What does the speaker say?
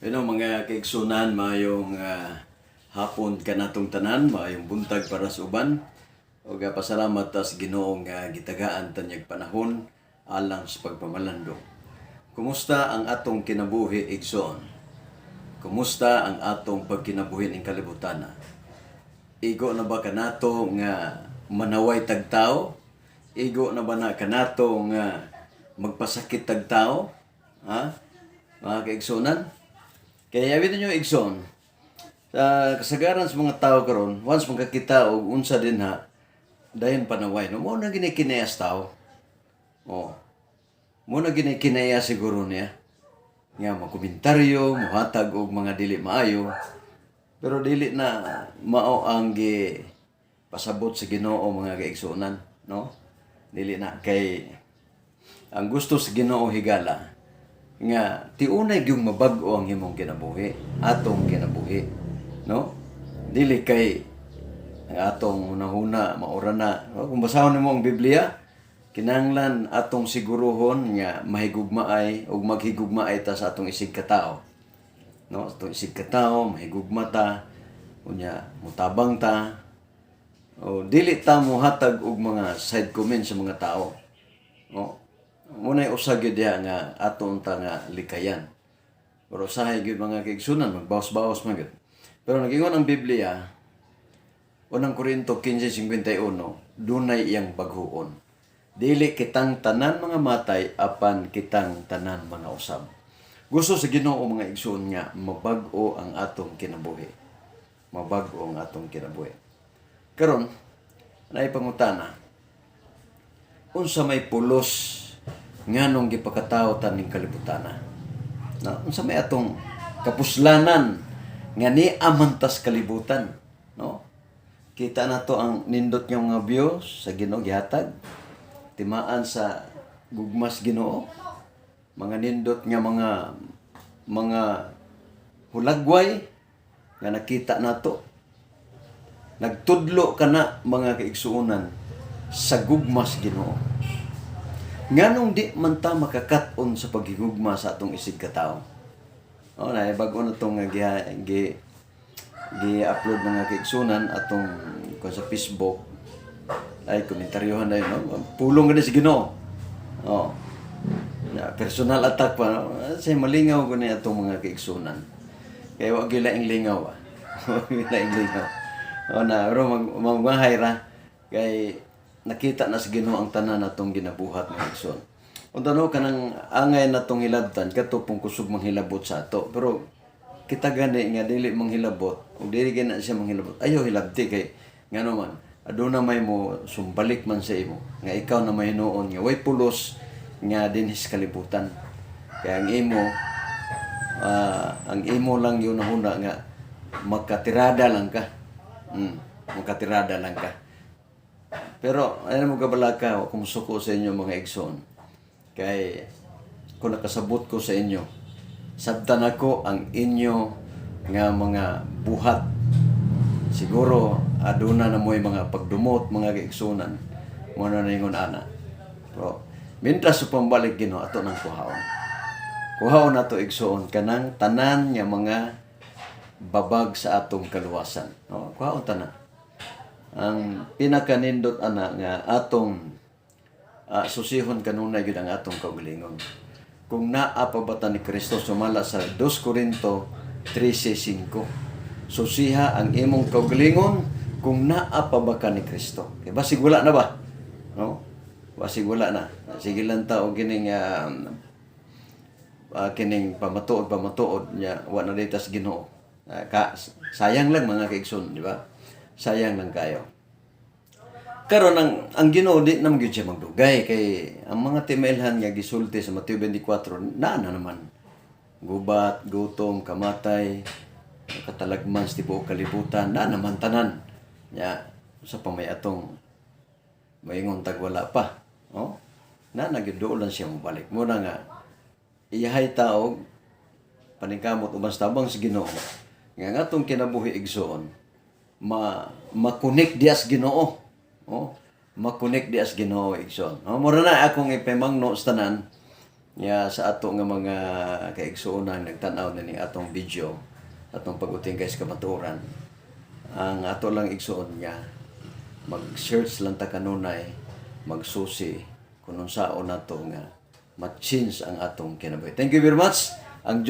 Mga kaigsunan, maayong hapon kanatong tanan, maayong buntag para sa uban. Ug pasalamat ta sa Ginoo nga gitagaan ta niyag panahon alang sa pagpamalandong. Kumusta ang atong kinabuhi, igsoon? Kumusta ang atong pagkinabuhi ning kalibutan? Igo na ba kanato nga manaway tag tao? Igo na ba na kanato nga magpasakit tag tao? Ha? Mga kaigsunan? Kaya yabi ninyo, igsoon, sa kasagaran sa mga tao karon, once magkakita og unsa din ha, dayon panaway. No, mao na gini kinayas tao. Oh. Mao na gini kinaya siguro niya. Nga magkomentaryo, muhatag og mga dili maayo. Pero dili na mao ang gi pasabot sa Ginoo, mga kaigsuonan, no? Dili na kay ang gusto sa Ginoo, higala, nga tiunay gyung mabag-o ang imong kinabuhi, atong kinabuhi, no? Dili kay ang atong hunahuna maura na. No? Kung basahon nimo ang Biblia, kinahanglan atong siguruhon nga mahigugmaay ug maghigugmaay ta sa atong isig katao. No, atong isig katao, mahigugma ta, unya mutabang ta. O dili ta mohatag og mga side comment sa mga tao. No? Mao nay usa gyud diha nga ato unta nga likayan. Pero usahay gyud, mga kaigsunan, magbawas-bawas man gyud. Pero nagingon ang Biblia, Unang Korinto 15:51, dunay iyang bag-oon. Dili kitang tanan mga matay, apan kitang tanan mga usab. Gusto sa Ginoo, mga igsoon, nga mabag-o ang atong kinabuhi. Mabag-o ang atong kinabuhi. Karon, naay pangutana. Unsa may pulos nganong gipakatawo ta ning kalibutana? Na unsa may atong kapuslanan nga ni amantas kalibutan, no? Kita na to ang nindot nga mga views sa Ginoo gihatag. Timaan sa gugmas Ginoo. Mga nindot nga mga hulagway nga nakita nato. Nagtudlo kana, mga kaigsuonan, sa gugmas Ginoo. Nganong di man ta makakat-on sa paghigugma sa atong isig katao? Oh, na bago na tong gi gi-upload mga kaigsunan atong kung sa Facebook ay komentaryohan na yun, no? Pulong gani sa Ginoo. Oh. Na, personal attack pa. No? Say malingaw ko ni atong mga kaigsunan. Kaya wa gyud laing lingaw ah. Wa gyud laing lingaw. Oh, na pero magmahay ra kay nakita na sa Ginoo ang tanan natong ginabuhat, mga igsoon. Unta no kanang angay natong hilabtan kato pong kusog manghilabot sa ato. Pero kita gani nga dili manghilabot ug dili gani siya manghilabot. Ayo hilabti kay ngano man aduna may mo sumbalik man sa imo nga ikaw na may hinuon nga way pulos nga dinhi sa kalibutan. Kaya ang imo lang yun huna nga makatirada lang ka. Makatirada lang ka. Pero ayun mo kabalaka, kung musuko sa inyo, mga igsoon. Kay kung nakasabot ko sa inyo, sabtan ako ang inyo nga mga buhat. Siguro aduna na mo'y mga pagdumot, mga kaigsunan. Mao na ningon ana. Pero mientras sa pambalik Ginoo, ato nang kuhaon. Kuhaon nato, igsoon, kanang tanan nga mga babag sa atong kaluwasan. No? Kuhaon tanan. Ang pinakanindot ana nga atong susihon kanunay gyud ang atong kaugalingon. Kung naa pa ba ta ni Kristo sumala sa 2 Corinto 13:5. Susiha ang imong kaugalingon kung naa pa ba ka ni Kristo. Kay basig wala na ba? No? Basig wala na. Sige lang ta og kining kining pamatuod pamatuod nya wa na dita sa Ginoo. Ka sayang lang, mga kaigsoon, di ba? Sayang lang kayo. Karon ang Ginoo di naman gyud siya magdugay kay ang mga timailhan nga gisulti sa Mateo 24 naa na naman. Gubat, gutom, kamatay, katalagman sa tibuok kalibutan, naa naman tanan. Nya sa pa may atong maingon tag wala pa. Oh? Na na gyud dool lang siya mobalik. Mao na nga iyahay taog paningkamot uban sa tabang sa Ginoo nga ang atong kinabuhi, igsoon, ma makonek diya sa Ginoo. Oh, makonek diya sa Ginoo, igsoon. Oh, mura na akong ipamangno sa tanan. Nya sa ato nga mga kaigsuonan nagtan-aw na ning atong video, atong pag-utingkay sa kamatuoran. Ang ato lang, igsuon, nga mag-search lang ta kanunay, magsusi kung unsaon nato nga ma-change ang atong kinabuhi. Thank you very much. Ang